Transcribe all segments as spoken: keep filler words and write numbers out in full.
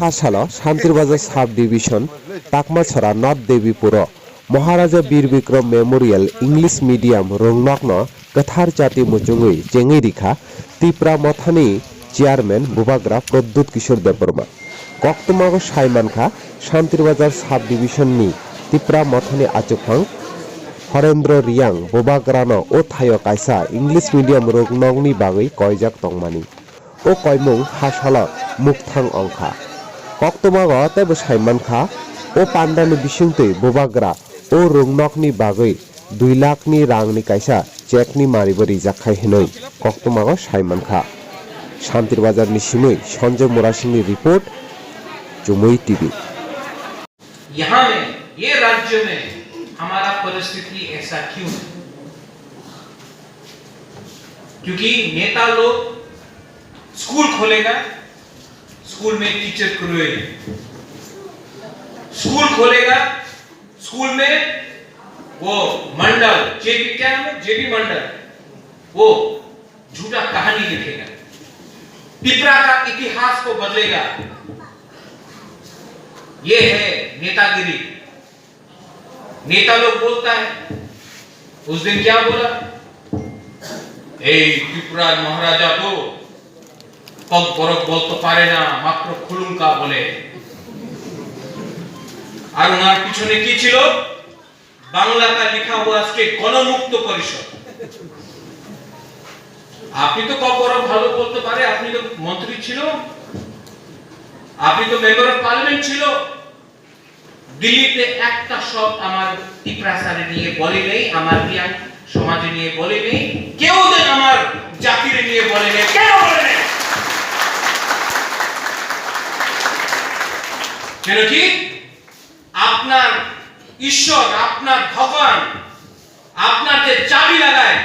Asalo Shantirbazar Sub Division Takmachora North Debipuro Maharaja Bir Bikram Memorial English Medium rwngnokno kwthar jati muchungwi chengwi rikha Tipra Mothani Chairman Bubagra Pradyut Kishore Debbarma. Koktwmago saimankha Shantirbazar Sub Division ni Tipra Mothani achukphang Horendra Riang Bubagrano o thaio kaisa English Medium rwngnokni bagwi koijak tongmani. O koimung ha salo mukthang ongkha. Koktwmago teibo saimankha, o pandani bisingtwi Bubagra o rwngnokni bagwi dui lakh ni rangni kaisa cheque ni maribo rijak khai hinwi koktwmago saimankha. Shantirbazar ni simwi Sanjay Murasing ni report, Chumui T V. यहाँ में, ये राज्य में हमारा परिस्थिति ऐसा क्यों है? क्योंकि नेता लोग स्कूल खोलेगा, स्कूल में टीचर क्रूएल, स्कूल खोलेगा, स्कूल में वो मंडल, जेबी क्या है, जेबी मंडल, वो झूठा कहानी लिखेगा, तिपरा का इतिहास को बदलेगा। ये है नेतागिरी। नेता लोग बोलता है, उस दिन क्या बोला? এই ত্রিপুরার মহারাজা তো ককবরক বলতে পারে না, মাত্র খুলুঙ্কা বলে। আর ওনার পিছনে কি ছিল? বাংলা কা লিখা হুয়া আজকে গণমুক্ত পরিষদ। আপনি তো ককবরক ভালো বলতে পারে, আপনি তো মন্ত্রী ছিল, আপনি তো মেম্বার অফ পার্লামেন্ট ছিল। দিল্লিতে একটা শব্দ আমার তিপ্রাসারে নিয়ে বলে নেই, আমার রিয়াং সমাজে নিয়ে বলে নেই, কেউ দেন আমার জাতিরে নিয়ে বলে নেই, কেন বলে নেই? কেন কি? আপনার ঈশ্বর, আপনার ভগবান, আপনার যে চাবি লাগায়,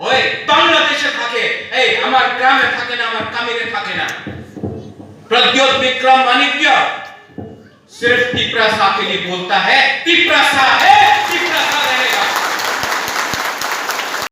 ওই বাংলাদেশে থাকে, এই আমার গ্রামে থাকে না, আমার কামিনে থাকে না। প্রদ্যোত বিক্রম মাণিক্য सिर्फ तिपरासा के लिए बोलता है, तिपरासा है,